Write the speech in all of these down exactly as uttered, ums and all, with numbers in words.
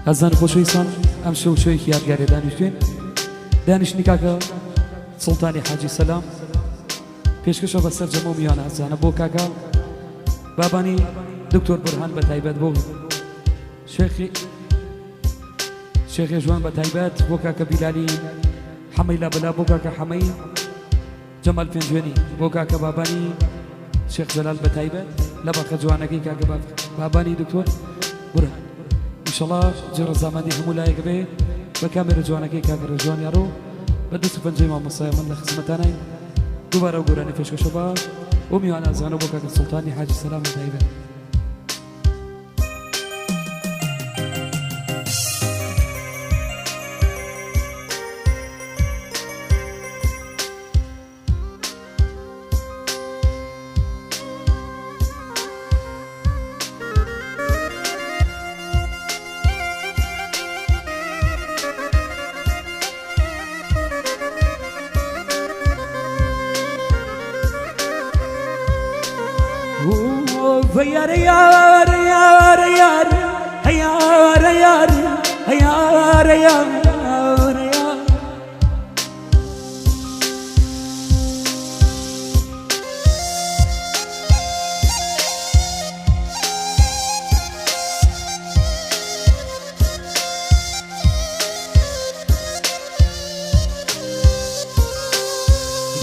ئەزیزانی خۆشەویستان، ئەمشەو شەوێکی یادگاریە دانیشتوین. دانیشتنی کاکە سوڵتانی حاجی سەلام. پێشکەشە بە سەرجەم ئەو میوانە ئەزیزانە بۆ کاکە بابانی دکتۆر بورهان، بە تایبەت بۆ شێخی، شێخی جوان، بە تایبەت بۆ کاکە بیلالی حەمەی لابەلا، بۆ کاکە حەمەی جەمال پێنجوێنی، بۆ کاکە بابانی شێخ جەلال بە تایبەت لە باخە جوانەکەی کاکە باب-، بابانی دکتۆر بورهان. ئینشەڵڵا جێ ڕەزامەندی هەموو لایەک بێ بە کامێرە جوانەکەی کاکە ڕێژوان یاڕۆ، بە دەست و پەنجەی مامۆستای من لە خزمەتانەین. دووبارە و گۆرانی پێشکەشە بە ئەو میوانە ئەزیزانە بۆ کاکە سوڵتانی حاجی سەلام بە تایبەت.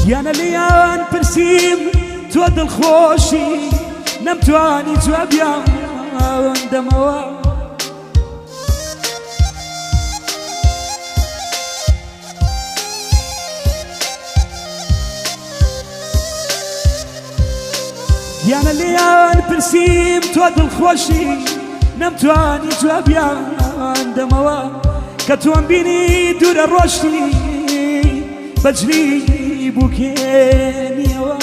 گیانە لێیان پرسیم، تۆ دڵخۆشی؟ نەمتوانی جوابیان دەمەوە. گیانە لێیان پرسیم، تۆ دڵخۆشی؟ نەمتوانی جوابیان دەمەوە، کە تۆم بینی دوورە ڕۆشتی، بەجلی بووکێنیەوە.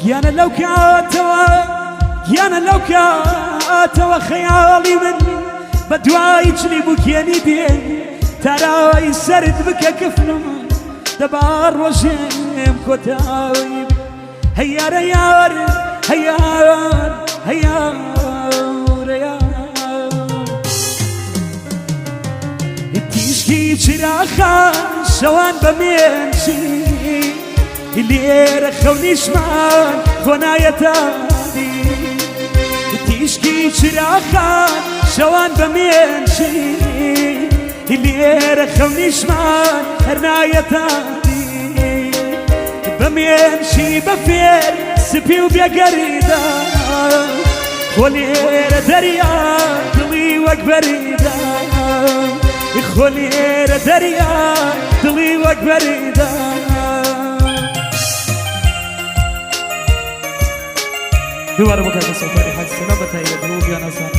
گیانە لەو کاتەوە، گیانە لەو کاتەوە خەیاڵی من بە دوای جلی بووکێنی دێ، تارای سەرت بکە کفنم، دەبا ڕۆژێم کۆتایی بێ. هەیارە یار، هەیار، هەیارە یار. تیشکی چراخان شەوان بە مێنچی، لێرە خەونیشمان خۆ نایەتانی. تیشکی چراخان شەوان بە مێنچی، لێرە خەونیشمان هەر نایەتانی. بە مێنچی بە فێر سپی و بێگەردان، خۆ لێرە دەریا دڵی وەک بەردان، خۆ لێرە دەریا دڵی وەک بەردان. دووبارە بۆ کاکە سوڵتانی حاجی سەلام بە تایبەت بۆ میوانە ئەزیزان.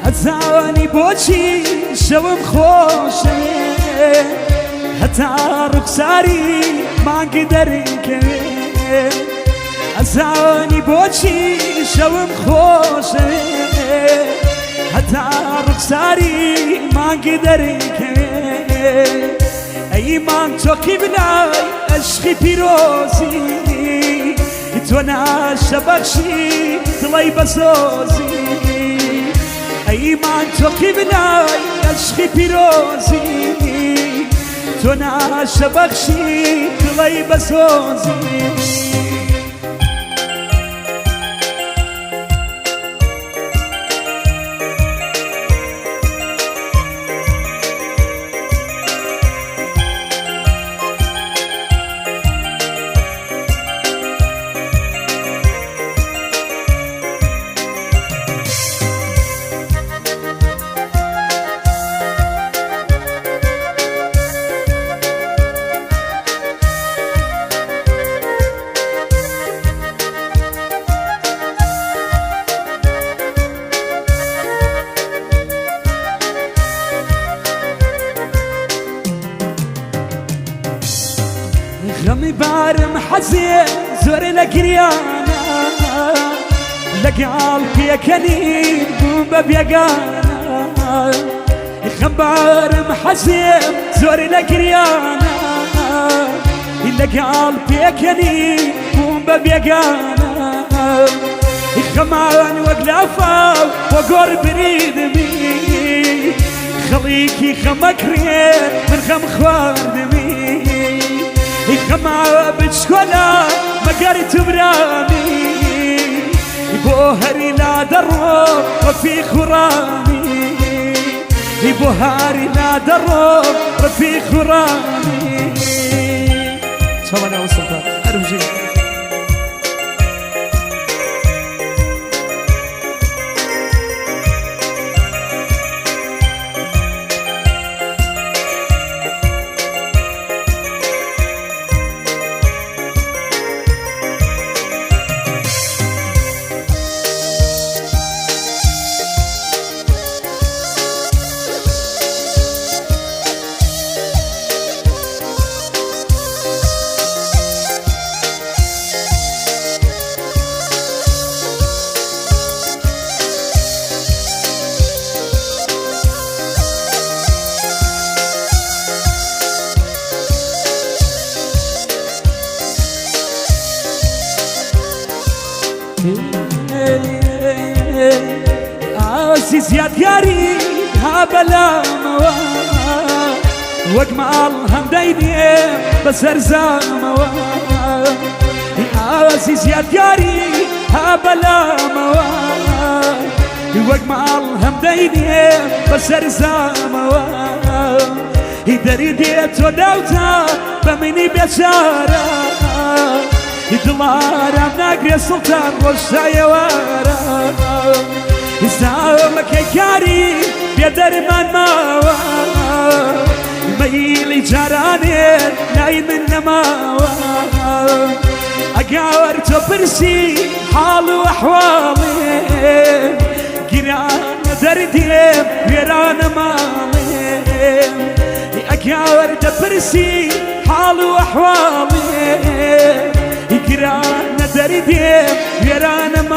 ئەزانی بۆچی شەوم خۆشەوێ، هەتا ڕوخساری مانگ دەرکەوێ. ئەزانی بۆچی شەوم خۆشەوێ، هەتا ڕوخساری مانگ دەرکەوێ. ئەی مانگ تۆ قیبلای ئەشقی پیرۆزی، تۆ ناشە بەخشی دڵەی بەسۆزی. ئەی مانگ تۆ قیبلای ئەشقی پیرۆزی، تۆ ناشە بەخشی دڵەی بەسۆزی. ܕܡܝ ܒܪܡ ܚܙܝ ܙܘܪܝ ܠܓܪܝܢܐ، ܠܓܠ ܦܝܟܢܝ ܒܘܡܒܐ ܒܝܓܢܐ. ܚܡ ܒܪܡ ܚܙܝ ܙܘܪܝ ܠܓܪܝܢܐ، ܠܓܠ ܦܝܟܢܝ ܒܘܡܒܐ ܒܝܓܢܐ. ܚܡ ܢܘܓ ܠܐܦܐ ܘܓܘܪ ܒܪܝܕܡܝ، ܚܠܝܟܝ ܚܡ ܟܪܝ ܡܢ ܚܡ ܚܘܪܕܡܝ. ܚܡ ܒܝܬ ܫܟܘܠܐ ܡܓܪܬ ܒܪܡܝ، ܒܘܗܪܝ ܠܕܪܘ ܪܦܝ ܚܘܪܡܝ. ܒܘܗܪܝ ܠܕܪܘ ܪܦܝ ܚܘܪܡܝ. ܫܘܐܠ ܐܒܘ ܣܘܠܛܢ، ܐܪܒܓܝ. ܥܙܝܙ ܝܕܓܪܝ ܗܒܐ ܠܐ ܡܘܐ، ܘܓܡܠ ܗܡܕܝܢܝ ܒܣܪܙܐ ܡܘܐ. ܥܙܝܙ ܝܕܓܪܝ ܗܒܐ ܠܐ ܡܘܐ، ܘܓܡܠ ܗܡܕܝܢܝ ܒܣܪܙܐ ܡܘܐ. ܕܪܕܝ ܬܘܕܘܬܐ ܒܡܢܝ ܒܫܪܐ، ܕܠܪܐ ܢܓܪܝ ܣܘܠܛܢ ܪܘܫܐ ܝܘܪܐ. ܙܡܐ ܟܝܟܪܝ ܒܝܕ ܕܪܡܢ ܡܘܐ، ܡܝܠܝ ܓܪܢܝ ܢܝ ܡܢ ܡܘܐ. ܐܓܪܬܘ ܦܪܣܝ ܗܠ ܘܐܚܘܠܝ، ܓܪܢܐ ܕܪܕܝ ܘܝܪܢܐ ܡܠܝ. ܐܓܪܬܘ ܦܪܣܝ ܗܠ ܘܐܚܘܠܝ، ܓܪܢܐ ܕܪܕܝ ܘܝܪܢܐ ܡܠܝ.